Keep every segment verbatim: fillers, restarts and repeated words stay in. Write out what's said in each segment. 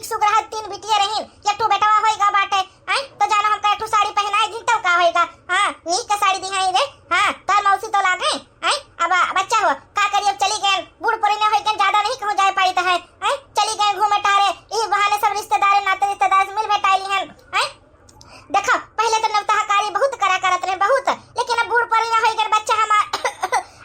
सुग्रह तीन बिटिया रही, एक ठो बेटवा होइगा बाटे, आय, तो जानो हमका एक ठो साड़ी पहनाए दिन तब का होइगा? हाँ, नीक के साड़ी दिहाई रे, हाँ, तोर मौसी तो लागे, आय, अब बच्चा हो, का करी, अब चली गए, बूढ़ पुरनिया होइगा, ज्यादा नहीं कहूँ जाए पाई तो है, आय, चली गए घूमे टहरे, ई बहाने सब रिश्तेदार, नाते रिश्तेदार से मिल भेटाई लिहन, आय, देखो, पहिले तो नौतहकारी बहुत करा करत रहे, बहुत, लेकिन अब बूढ़ पुरनिया होइगा बच्चा हमार,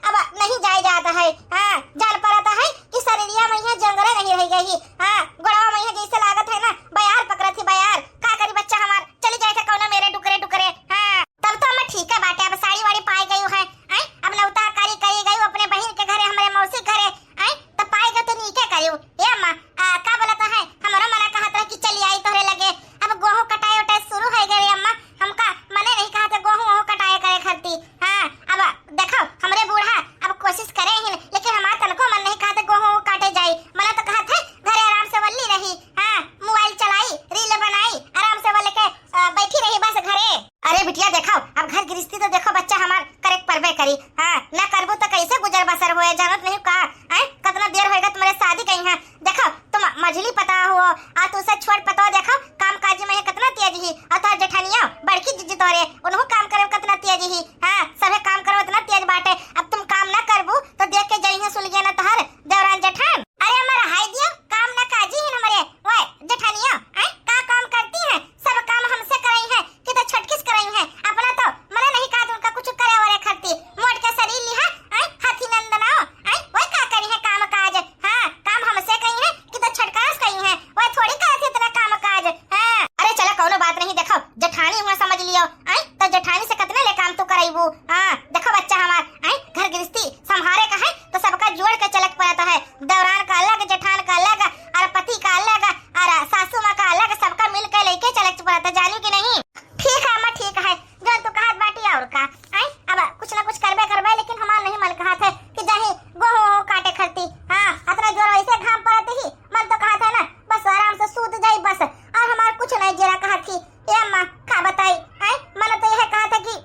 अब नहीं जाए जात है, हाँ, जान परत है कि शरीरिया में यहाँ जंगरे नहीं रह गई, हाँ, गोड़वा में यहाँ जैसे लागत है ना, बयार पकड़त ही बयार, का करी बच्चा हमार, चली जाए थे कौनो मेरे डुकरे डुकरे, हाँ, तब तो अम्मा ठीक है बाटे, अब साड़ी वाड़ी पाई गई है, आय, अब नौतहकारी करी गई अपने बहिन के घरे, हमरे मौसी के घरे, आय, तो पाई गई तो नीके करियो, ए अम्मा, आ, का बोलत है, हमरो मना कहत रहे कि चली आई तोहरे लगे, अब गोहूँ कटाई उटाई शुरू हो गए रे अम्मा, हमका मने नहीं कहत है गोहूँ वोहूँ कटाए करे खरती, हाँ, अब देखो, हमरे बूढ़ा अब कोशिश करे ही, लेकिन हमार तनको मन नहीं कहत है गोहूँ वोहूँ काटे जाई, मना तो कहत है घरे आराम से वल्ली रही, हाँ, मोबाइल चलाई, रील बनाई, आराम से वल्ल के, अ, बैठी रही बस घरे। अरे बिटिया देखो, अब घर गृहस्थी तो देखो बच्चा हमार करे के परबे करी, हाँ, ना करबू तो कैसे गुजर बसर होए, जानत नहीं का, आय, कितना देर होएगा तुम्हारे शादी गई है, देखो, तुम मझली पता हो, आ तू से छोट पता देखो, काम काज में कितना तेज ही, और तोहर जेठानिया, बड़की जिज्जी तोहरे, उनहु काम करे में कितना तेज ही, हाँ, सभे काम करे में इतना तेज बाटे, अब तुम काम ना करबू, तो देख के जइहे सुलगे ना तोहर देवरान जेठान। अरे अम्मा रहाई दियो, काम ना काजी ही हमरे, ओए, जेठानिया, आय, का काम करती हैं, सब काम हमसे कराई हैं, कि तो छोटकिस कराई हैं, अपना तो मने नहीं कहा उनका कुछ करे वरे खरती, मोट के शरीर लिहा, आय, हाथी नंदनाओ, आय, ओए का करी है काम काज, हाँ, काम हमसे कही है कि तो छटकास कही है, ओए थोड़ी करत है इतना काम काज, हाँ। अरे चला कौनो बात नहीं, देखो जेठानी हुआ समझ लियो, आय, तो जेठानी से कितना ले काम तू कराइबू, हाँ, देखो बच्चा हमार, आय, घर गृहस्थी संभारे का है तो सबका जोड़ के चलक पड़ता है, देवरान का अलग, जेठान का अलग, और पति का अलग, और सासू माँ का अलग, सबका मिल के लेके चलक पड़ता है, जानू कि नहीं? ठीक है अम्मा, ठीक है, जो तू कहत बाटी और का, आय, अब कुछ ना कुछ करबे करबे, लेकिन हमार नहीं मन कहत है कि जाही गोहूँ वोहूँ काटे खरती। हाँ, अतना जोर वैसे घाम पड़त ही, मन तो कहत है ना, बस आराम से सूत जाई बस, और हमार कुछ नहीं जीरा कहत ही। ए अम्मा, का बताई, आय, मन तो यह कहत है कि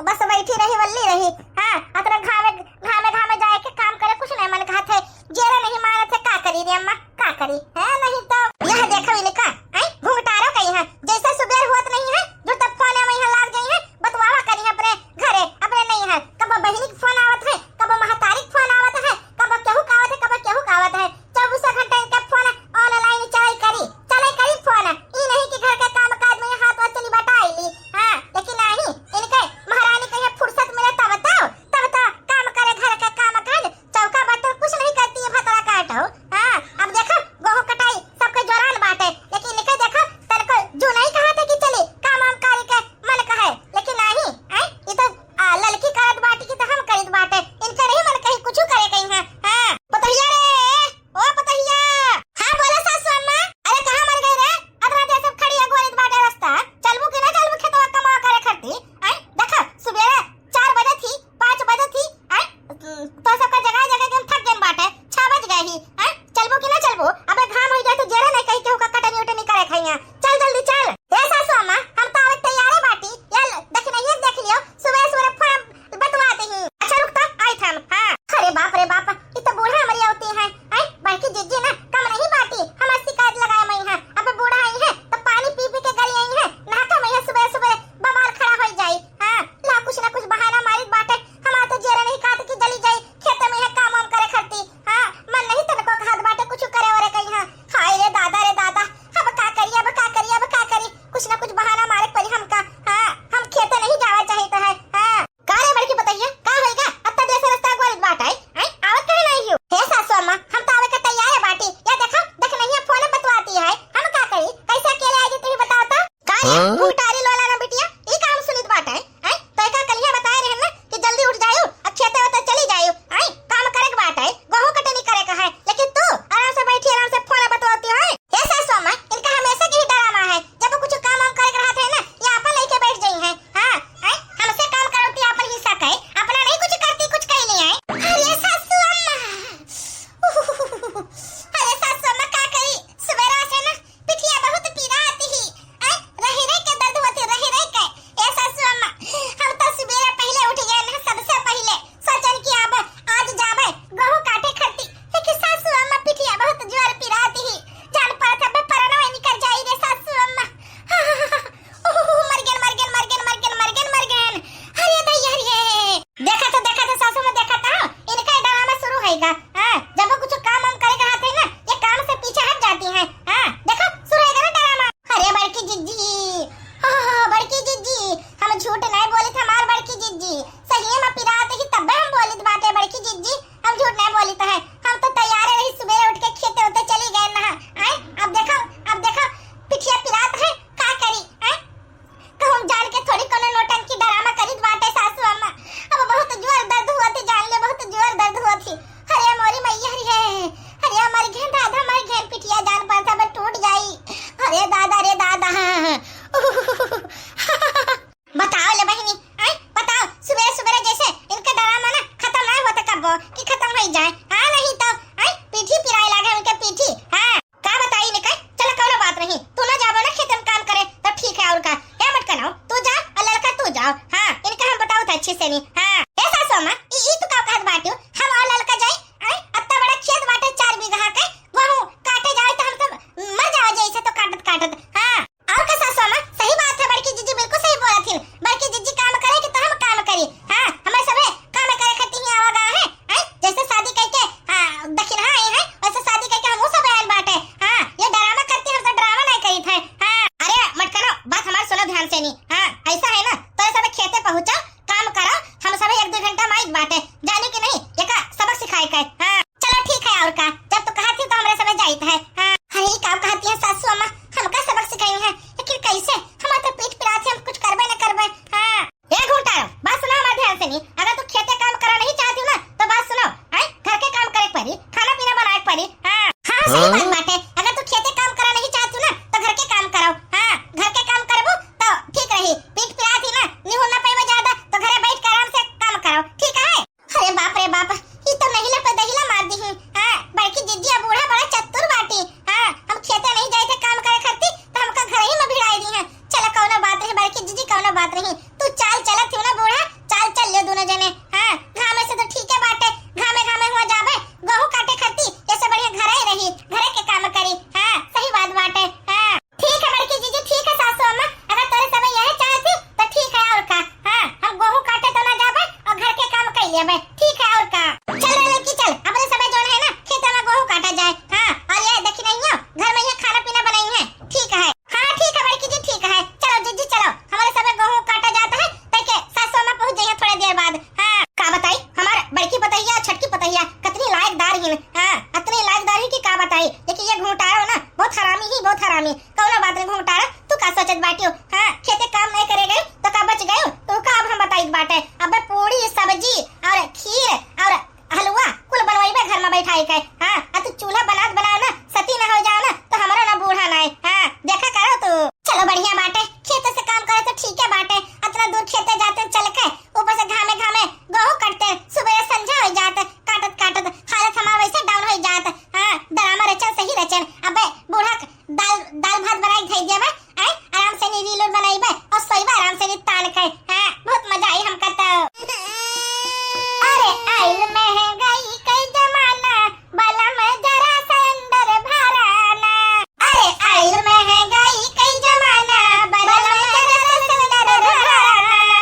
बस बैठी रही, वल्ली रही। हाँ, अतना घामे, घामे, घामे जाए के काम करे, कुछ नहीं मन कहत है, जीरा नहीं मानत है, का करी रे अम्मा? का करी? है नहीं तो। यह देखो इनका, हैं? घुंघटारो कहीं है, जैसे सुबेर होत नहीं है, जो तब फोन में यहाँ लाग गई है, बतवावा करी है अपने घरे, अपने नहीं है। कब बहिनी के फोन आवत है, कब महतारी के फोन आवत है, कब केहू का आवत है, कब केहू का आवत है। चौबीसों घंटा इनका फोन online चलाई करी, चलाई करी फोन। ई नहीं कि घर के काम काज में हाथ वाथ चली बटाई ली। हाँ, लेकिन नहीं, इनके महारानी कहीं फुर्सत मिले तब तो, तब तो काम करे घर के काम काज, चौका बर्तन कुछ नहीं करती है, भतरा काटो। हाँ, अब देखो, गोहूँ कटाई, सबके जोरान बाटे, लेकिन इनके देखो, तनको जू नहीं कहा था कि चली, काम वाम करे के मन कहे, लेकिन नहीं, हैं? ये तो, आ, ललकी करत बाटी की तो हम करित बाटे, इनके नहीं मन कही कुछ करे कहीं है। हाँ, पतहिया रे, ओ पतहिया। हाँ, बोला सासू अम्मा। अरे, कहाँ मर गई रे? अतना देर सब खड़ी अगोरित बाटे रास्ता, चलबू कि ना चलबू खेतवा कमावा करे खरती? हैं? देखो, सुबेरे चार बजे थी, पाँच बजे थी, आय, तो सबका जगह जगह के हम थक गए बाटे, छह बज गए ही, आय, चलबो कि ना चलबो? अबे घाम हो जाए तो जेरे नहीं कहीं केहू का कटनी उटनी करे खाइया। चल जल्दी चल। ए सासू अम्मा, हम तो आवत तैयारे बाटी। या ल-, देख नहीं है, देख लियो, सुबह सुबह फोन बतवाते ही। अच्छा रुक तो, आई थम, हाँ। अरे बाप रे बाप, ये तो बूढ़ा हमारी आवती है, आय, बड़की जिज्जी ना कम नहीं बाटी, हमार शिकायत लगाए मई है। अब बूढ़ा आई है तो पानी पी पी के गली आई है, नहा के मई है सुबह सुबह बवाल खड़ा हो जाई। हाँ, ला कुछ ना कुछ बहाना मारित बाटे। हमार तो जेरा नहीं कहत कि जली जाई, खेते में है काम वाम करे खरती। हाँ, मन नहीं तनको कहत बाटे कुछ करे वरे कहीं। हाँ, हाय रे दादा, रे दादा, अब का करी, अब का करी, अब का करी? कुछ ना कुछ बहाना मारे पड़ी हमका। हाँ, हम खेते नहीं जावा चाहित है। हाँ, का रे बड़की पतहिया, का होइगा? अत्ता देर से रास्ता अगोरित बाटे, हैं? आवत कहे नहीं हो? हे सासू अम्मा, हम तो आवे के तैयार है बाटी। या देखो, देख नहीं है, फोन बतवाती है। हम का करी? कैसे अकेले आई जी, तू ही बताओ तो। का रे, हाँ? घुंघटारी लोला ना बिटिया, ई का हम सुनित बाटे, हैं? तो एका कलिया बताए रहन ना कि जल्दी उठ जायु, अब खेते वेते चली जायु, हैं? काम करे के बाटे, गोहूं कटनी करे के है, लेकिन तू आराम से बैठी, आराम से फोन बतवाती है। हे सासू अम्मा, इनका हमेशा के ही डरामा है, जब कुछ काम वाम करे के रहत है ना, ये आपन लेके बैठ जाई हैं, हाँ, हैं? हमसे काम करौती आपन हिस्सा कहे, अपना नहीं कुछ करती, कुछ कही नहीं है। अरे सासू अम्मा, अरे सासू अम्मा का करी, सुबेरा से ना पिठिया बहुत पीरात ही। आय, रहि रहि के कामी, कौनो बात नहीं घुंघटारा, तू का सोचत बाटियो? हाँ, खेते काम नहीं करे गई तो का बच गयो? तो का अब हम बताइत बाटे, अबे पूड़ी सब्जी और खीर और हलवा कुल बनवाइबे घर में बैठाई के। हाँ, आ तू चूल्हा बनात बनाए ना सती ना हो जाओ ना, तो हमारा ना बूढ़ा ना है। हाँ, देखा करो तू। चलो बढ़िया बाटे, खेत से काम करे तो ठीक है बाटे, अतना दूर खेते जाते चल के, ऊपर से घामे घामे गेहूं काटते, सुबह संझा हो जात, काटत काटत हालत हमार वैसे डाउन हो जात। हाँ, ड्रामा रचन सही रचन, अबे बूढ़ा दाल, दाल भात बनाई के धई देबे, हैं? आराम से नी रील उल बनाइबे और सोइबे आराम से नी तान के। हाँ, बहुत मजा आई हमका तो। अरे आइल महंगाई कई जमाना, बलम जरा सिलेंडर भराना। अरे आइल महंगाई कई जमाना, बलम जरा सिलेंडर भराना।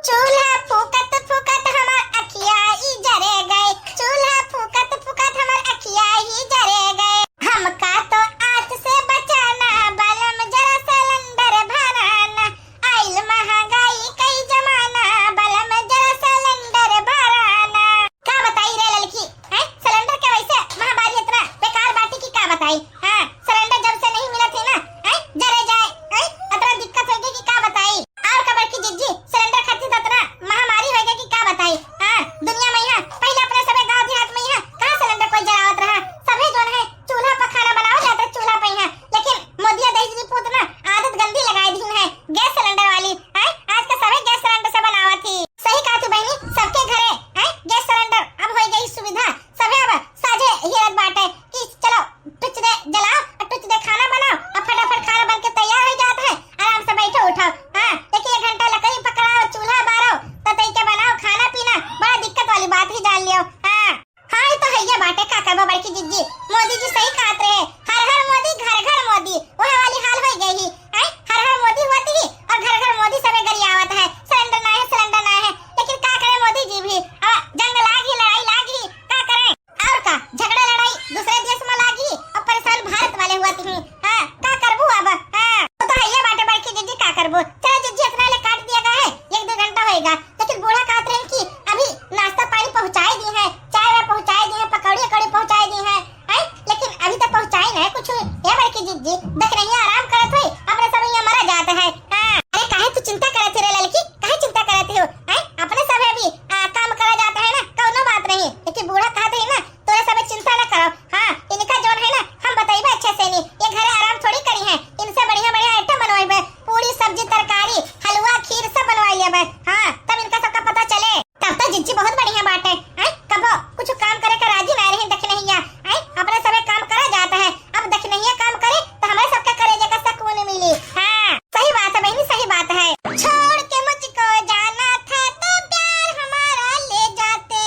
चूल्हा फूकत फूकत हमार अखिया ही जरे गए, चूल्हा फूकत फूकत हमार अखिया ही जरे गए। हमका तो आँच से बचाना, बलम जरा सिलेंडर भराना। आइल महंगाई कई जमाना, बलम जरा सिलेंडर भराना। का बताई रे ललकी, हैं? सिलेंडर के वैसे महामारी इतना बेकार बाटी कि का बताई। हाँ, सिलेंडर जब से नहीं मिलत है ना, हैं? जरे जाए, हैं? इतना दिक्कत हो गई कि का बताई। और का बड़की जिज्जी, सिलेंडर खातिर तो इतना महामारी हो गई कि का बताई। हाँ, दुनिया में यहाँ पहले अपने सबे गाँव देहात में यहाँ कहाँ सिलेंडर कोई जरावत रहा, सभी जोन है चूल्हा पर खाना बनावल जात रहा चूल्हा पे यहाँ, लेकिन मोदिया दहेजनी पूत ना आदत गंदी लगाई दी है गैस सिलेंडर वाली। हैं? आज का सभी गैस सिलेंडर से बनावत ही। सही कहा तू बहनी, सबके घरे हैं गैस सिलेंडर, अब हो गई सुविधा, सभी अब साझे हिरत बाटे कि चलो टुच दे जलाओ और टुच दे खाना बनाओ और फटाफट खाना बन के तैयार हो जात है, आराम से बैठो उठो। हाँ, एक एक घंटा लकड़ी पकड़ाओ, चूल्हा बारो, ततई के बनाओ खाना पीना, बड़ा दिक्कत वाली बात ही जान लियो। हाँ, हाँ, ये तो है ये बाटे, का करबो बड़की जिज्जी, मोदी जी सही कहत रहे, हर हर मोदी, घर घर मोदी, वह वाली हाल हो गई ही। हैं? हर हर मोदी हुआ थी और घर घर मोदी सबे गरियावत है, सिलेंडर ना है, सिलेंडर ना है, लेकिन का करे मोदी जी भी, अब जंग लाग ही, लड़ाई लाग ही, का करे? और का, झगड़ा लड़ाई दूसरे देश में लागी और परेशान भारत वाले हुआ थी। हाँ, का करबू अब? हाँ, वो तो है ये बाटे बड़की जिज्जी, का करबू? चलो जिज्जी, इतना ले काट दिया गया है, एक दो घंटा होएगा, लेकिन बूढ़ा कहत रहे कि अभी नाश्ता पानी पहुँचाए दी है, चाय वाय पहुँचाए दी है, पकौड़ी अकौड़ी पहुँचाए दी है, हैं? लेकिन अभी तो पहुँचाए ना है कुछ। ये बड़की जिज्जी, देख नहीं आराम करत हुई, अपने सब यहाँ मरा जाता है। हाँ, अरे काहे तू चिंता करत ही रे ललकी, काहे चिंता करत हो? हैं? अपने सब अभी आ, काम करा जाता है ना, कौनो बात नहीं, लेकिन बूढ़ा कहत है ना, तोरे सब चिंता ना करो। हाँ, इनका जोन है ना, हम बताइबे अच्छे से नहीं, ये घरे आराम थोड़ी करी है, इनसे बढ़िया बढ़िया आइटम बनवाइबे, पूरी सब्जी तरकारी हलवा खीर सब बनवाई लेबे। हाँ, तब इनका सबका पता चले। तब तो जिज्जी बहुत बढ़िया बाटे, हैं? कबो कुछ काम करे का राजी ना रही दखिनहिया, हैं? अपने सबे काम करा जाता है, अब दखिनहिया काम करे तो हमारे सबका करेजे का सकून मिली। हाँ, सही बात है बहनी, सही बात है। छोड़ के मुझको जाना था तो प्यार हमारा ले जाते,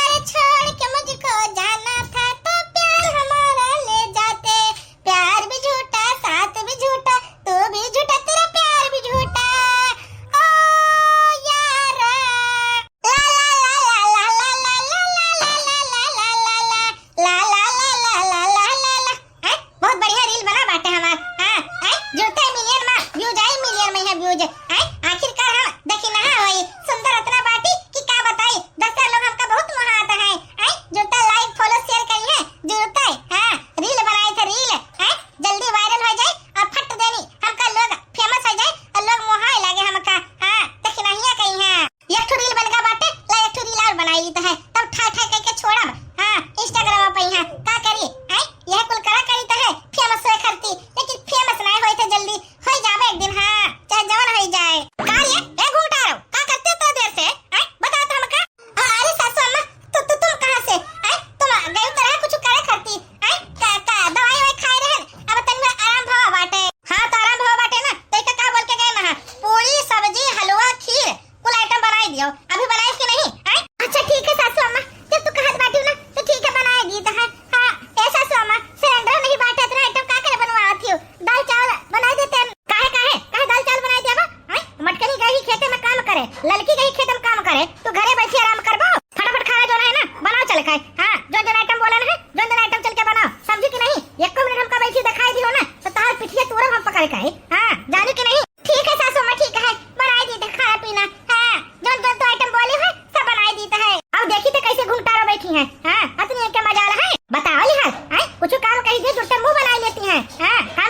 अरे छोड़ के मुझको जाना था तो प्यार हमारा ले जाते, प्यार भी झूठा, साथ भी झूठा, तू भी झूठा, तेरा प्यार भी झूठा। ओ यारा। ला, ला, ला, ला। हैं? बहुत बढ़िया रील बना बाटे हमार। हाँ, हैं? जुड़ते मिलियन में views आई, मिलियन में है views। हैं? आखिरकार हम दखिनहा होई, सुंदर अतना बाटी कि का बताई, दस लोग हमका बहुत मोहात हैं। हैं? जुड़ते like, follow, share करिए, जुड़ते, हाँ, रील बनाए थे, रील, हैं? जल्दी viral हो जाए और फट देनी हमका लोग famous हो जाए और लोग मोहाए लागे हमका। हाँ, दखिनहिया कहीं है। एक ठो रील बन गा बाटे, ला एक ठो रील और बनाई तो है, तब ठाय ठाय कह के छोड़ब। हाँ, Instagram पे यहाँ का करी, हैं? यह कुल करा करी तो है, famous होए खरती, लेकिन famous नहीं होए थे जल्दी, होई जाबे एक दिन, हाँ, चाहे जवन होई जाए। का रे, ए घूंघटारो, का करते इतना देर से, हैं? बता तो हमका। अ-, अरे सासू अम्मा, तु, तु, तुम कहाँ से, हैं? तुम गई तो रहे कुछ करे खरती, हैं? का, का दवाई ववाई खाए रहे, अब तनी में आराम भवा बाटे। हाँ, तो आराम भवा बाटे ना, तो इका का बोल के गए महा? पूरी, सब्जी, हलवा, खीर, कुल item बनाई दियो। अभी बनाए कि नहीं, हैं? अच्छा ठीक है सासू अम्मा, जब तू कहत बाटी ना, तो ठीक है, बनाए दी तो है। हाँ, ए सासू अम्मा, सिलेंडर नहीं बाटे, इतना item का करे बनवावत हो? दाल चावल बनाई देते हैं। काहे, काहे, काहे दाल चावल बनाई देबा? हैं? मटकनी गई खेते में काम करे, ललकी गई खेते में काम करे, तू घरे बैठी आराम करबो? फटाफट खाना जो है ना, बनाओ चल के। हाँ, जो जो item बोला ना है, जो जो item चल के बनाओ, समझी कि नहीं? एको मिनट हमका बैठी दिखाई दियो ना, तो तहार पिठिया तोड़ब हम पकड़ के। हाँ, जानी कि नहीं? ठीक है सासू अम्मा, ठीक है, बनाई दी थे खाना पीना। हाँ, जौन जौन तो item बोली है, सब बनाई दी है। अब देखी थे कैसे घुंघटारो बैठी हैं। हाँ, अतनी के मजाल है, बताओ लिहाज, हैं? कुछ काम कही दे, जुट्टे मुंह बनाई लेती हैं। हाँ, हाँ,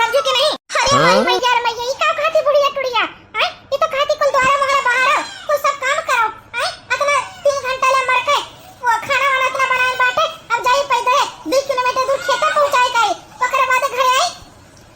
समझू कि नहीं? अरे हाँ? माई मैया रे मैया, ई का कहती बुढ़िया टुड़िया? हैं? ई तो कहती कुल द्वारा मोहरा बहारो, कुल सब काम करो। हैं? अतना तीन घंटा ले मर के वो खाना वाना अतना बनाए बाटे, अब जाई पैदल दुई किलोमीटर दूर खेता पहुँचाए के आई, ओकरे बाद घरे आई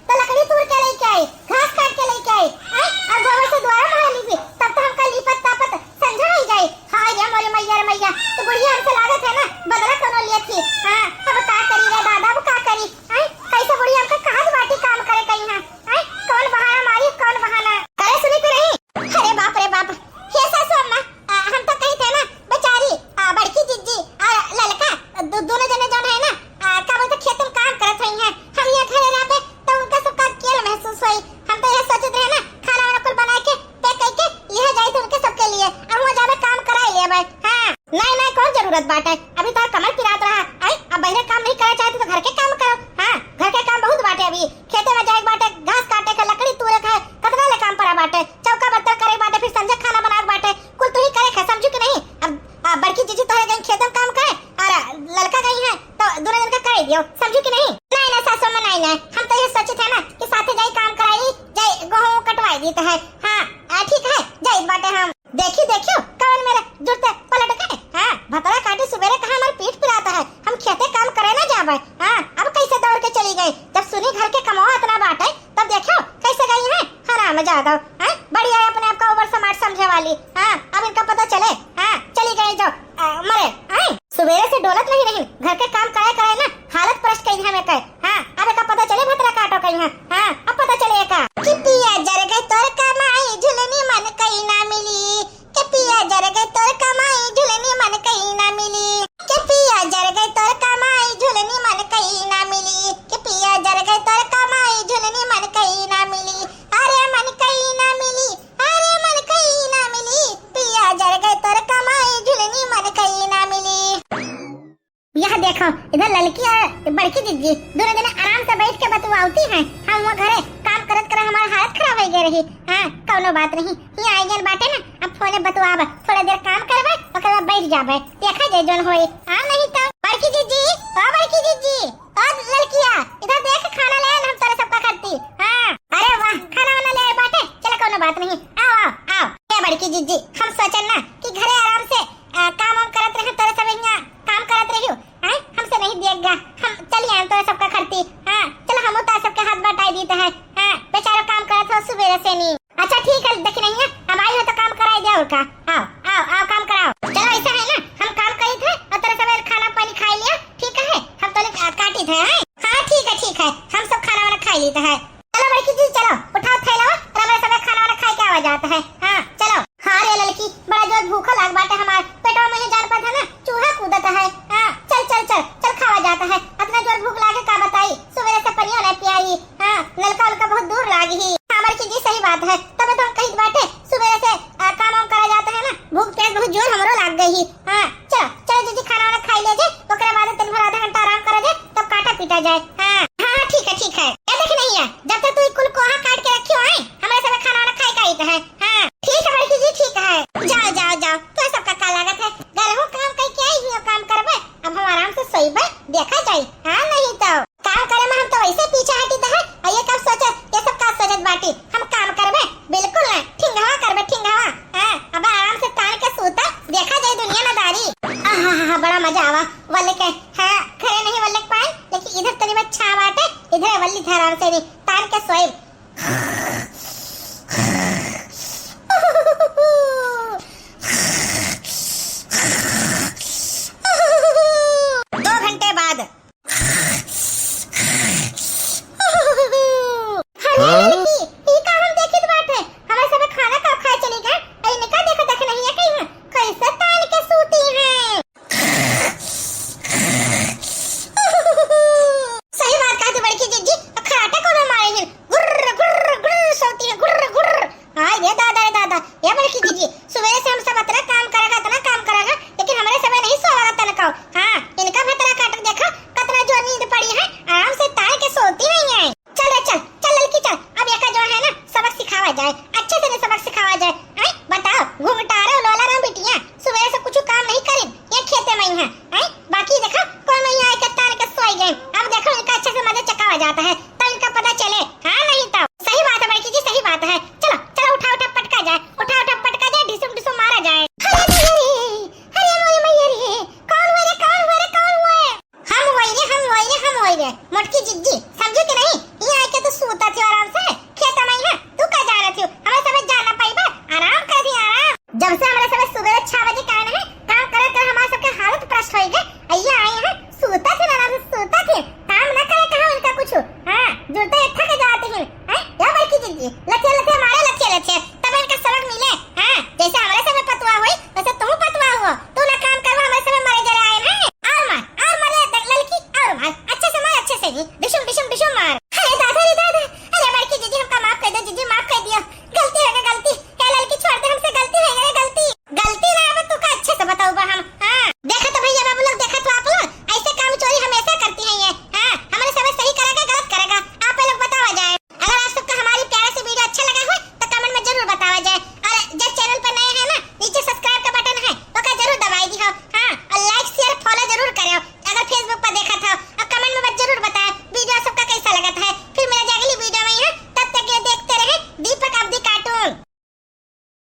तो लकड़ी तूर के लेके आई, घास काट के लेके आई, हैं? और गोबर से द्वारा मोहरा लीपी, तब तो हमका लीपत तापत संझा हो जाई। हाय रे मोरे मैया रे मैया, तो बुढ़िया हमसे लागत है ना बदला कोनो लियत ही। हाँ, अब का करी रे दादा, अब का करी? हैं? कैसे बुढ़िया हमका कहत बाटी काम करे कहीं है? हैं? कौन बहाना मारी, कौन बहाना? करे सुनी तो नहीं। अरे बाप रे बाप, हे सासू अम्मा, आ, हम तो कही थे ना, बेचारी, आ, बड़की जिज्जी और ललका, दो-, दोनों जने जौन है ना, आ, का बोलते खेत में काम करत हई हैं, हम यहाँ घरे रहबे तो उनका सबका अकेल महसूस होई। हम तो यह सोचत रहे ना, खाना वाना कुल बना के पैक करके लिहे जाई तो उनके सबके लिए, अब वहाँ जाबे काम कराई लेबे। हाँ, नहीं नहीं, कौन जरूरत बाटे, अभी तोहर कमर पिरात रहा, आई, अब बहिरे काम नहीं करे चाहती तो घर के काम करो। हाँ, घर के काम बहुत बाटे अभी, खेते में जाए के बाटे, घास काटे के, लकड़ी तूरे के, कतना ले काम पड़ा बाटे, चौका बर्तन करे के बाटे, फिर संझा खाना बनाए के बाटे, कुल तू ही करे के, समझू कि नहीं? अब, आ, बड़की जीजी तोहरे गई खेतन काम करे और ललका गई है तो दोनों जन का करे दियो, समझू कि नहीं? नहीं ना सासू अम्मा, नहीं ना, हम तो ये सोचित है ना कि साथे जाई काम कराई, जाई गेहूं कटवाई दी तो है। हाँ, आ, ठीक है, जाई बाटे हम। देखी देखियो कवन मेरे जुरते पलट गए। हाँ, भतरा काटी सुबेरे कहा हमार पीठ पिराता है, हम खेते काम करे ना जाबे। हाँ, अब कैसे दौड़ के चली गई, जब सुनी घर के कमावा इतना बाटे तब देखो कैसे गई हैं हरामजादा। हैं? बड़ी है अपने आप का ओवर स्मार्ट समझे वाली। हाँ, अब इनका पता चले। हाँ, चली गई जो, अ, मरे। हैं? सुबेरे से डोलत नहीं रही, घर के काम करे करे ना हालत परस कई है में कहे। हाँ, अब एका पता चले भतरा काटो कहीं है। हाँ, अब पता चले एका। कि पिया जर गए तोर कमाई, झुलनी मन कहीं ना मिली। के पिया जर गए तोर कमाई, झुलनी मन कहीं ना मिली। के पिया जर गए तोर कमाई, झुलनी मन कहीं ना मिली। के पिया जर गए तोर कमाई, झुलनी मन कहीं ना मिली। अरे मन कहीं ना मिली, अरे मन कहीं ना मिली। पिया जर गए तोर कमाई, झुलनी मन कहीं ना मिली। यह देखो, इधर ललकी और बड़की जिज्जी दोनों जने आराम से बैठ के बतुआवती हैं। हम वहाँ घरे काम करत करत हमार हालत खराब हो गई रही। हाँ, कौनो बात नहीं, यहाँ आई गन बाटे ना, अब फोने बतुआब, थोड़ा देर काम करबे, ओकर बाद बैठ जाबे, देखा जाए जौन होई। हाँ, नहीं तो। बड़की जिज्जी, ओ बड़की जिज्जी, ओ ललकिया, इधर देख, खाना ले आन हम तोरे सबका खातिर। हाँ, अरे वाह, खाना वाना ले आए बाटे, चला कौनो बात नहीं, आओ आओ आओ। ए बड़की जिज्जी, हम सोचन ना कि घरे आराम से, आ, काम वाम करत रहे, तोरे सब यहाँ काम करत रहियो, हैं? हमसे नहीं दिएगा, हम चली आए तोरे सबका खरती। हाँ, चलो हमहू तो सबके हाथ बटाई दीत है। हाँ, बेचारो काम करत हो सुबेरे से नहीं। अच्छा ठीक है, देखी नहीं है, हम आई हो तो काम कराई दे और का। आओ, आओ, आओ काम कराओ। चलो ऐसा है ना, हम काम करी थे और तोरे सब खाना पानी खाई लिया, ठीक है? हम तो आ, काटी थे, हैं? हाँ ठीक है, ठीक है, हम सब खाना वाना खाई ली तो है। चलो बड़की जी, चलो, उठाओ थैला और हमारे सब खाना वाना खाई के आवा जाता है। हाँ, चलो। हाँ रे ललकी, बड़ा जोर भूखा लाग बाटे हमार, पेटवा में जान पड़ता ना, चूहा कूदत है। हाँ, चल, चल, चल, चल खावा जाता है, अतना जोर भूख लागे का बताई, सुबेरे से पनिया नहीं पियाई। हाँ, नलका उलका बहुत दूर लागी ही। हाँ, बड़की जी सही बात है, तबे तो हम कहित बाटे, सुबेरे से, आ, काम वाम करा जाता है ना, भूख प्यास बहुत जोर हमरो लाग गई ही। हाँ, चलो, चलो जीजी, खाना वाना खाई ले जे, ओकरे बाद दिन भर आधा घंटा आराम करा जे, तब काटा पीटा जाए। हाँ, हाँ, हाँ, ठीक है, ठीक है। ये देख नहीं है, जब तक तू ई कुल कोहा काट के रखियो है, हमारे सब खाना वाना खाए का ही तो है। हाँ, ठीक है बड़की जी, ठीक है। जाओ, जाओ, जाओ, तो सबका का लागत है, घर हो काम कई के आई हुई, काम करबे, अब हम आराम से सोईबे, देखा जाई। हाँ, नहीं तो। काम करे में हम तो वैसे पीछे हटी तो है, और ये कब सोचे, ये सब का सोचत बाटी? हम काम करबे? बिल्कुल ना, ठिंगवा करबे, ठिंगवा। हाँ, अब आराम से तान के सूता, देखा जाए दुनियादारी। आहा, बड़ा मजा आवा। वल्ले के, हाँ, घरे नहीं वल्ले के पाए, लेकिन इधर तनी में छा बाटे, इधर वल्ली थे आराम से नहीं, तान के सोए। दो घंटे बाद। अरे हाँ? लड़की, ई का हम देखित बाटे? हमारे सबे खाना का खाए चली गए, और इनका देखा देख नहीं है कहीं, कैसे तान के सूती हैं। सही बात कहती बड़की जिज्जी, खराटे को मारे हैं, गुर्र गुर्र गुर्र सोती है, गुर्र गुर्र। हाँ, ये दादा, ये दादा, ये बड़की जीजी, सुबह से हम सब इतना काम करेगा, इतना काम करेगा, लेकिन हमारे समय नहीं सोवा तनका। हाँ, इनका भतरा काट देखा, कितना जो नींद पड़ी है, आराम से तान के सोती नहीं है। चल रे चल, चल लड़की चल, अब एका जो है ना, सबक सिखावा जाए, अच्छे से सबक सिखावा जाए। हैं, बताओ, घुंघटारो लोला ना बिटिया, सुबह से कुछ काम नहीं करिन, ये खेते में ही है, हैं? बाकी देखो, कौन में यहाँ आके तान के सोई गए। अब देखो, इनका अच्छे से मजे चकावा जाता है, तब इनका पता चले। लच्छे लच्छे मारे, लच्छे लच्छे।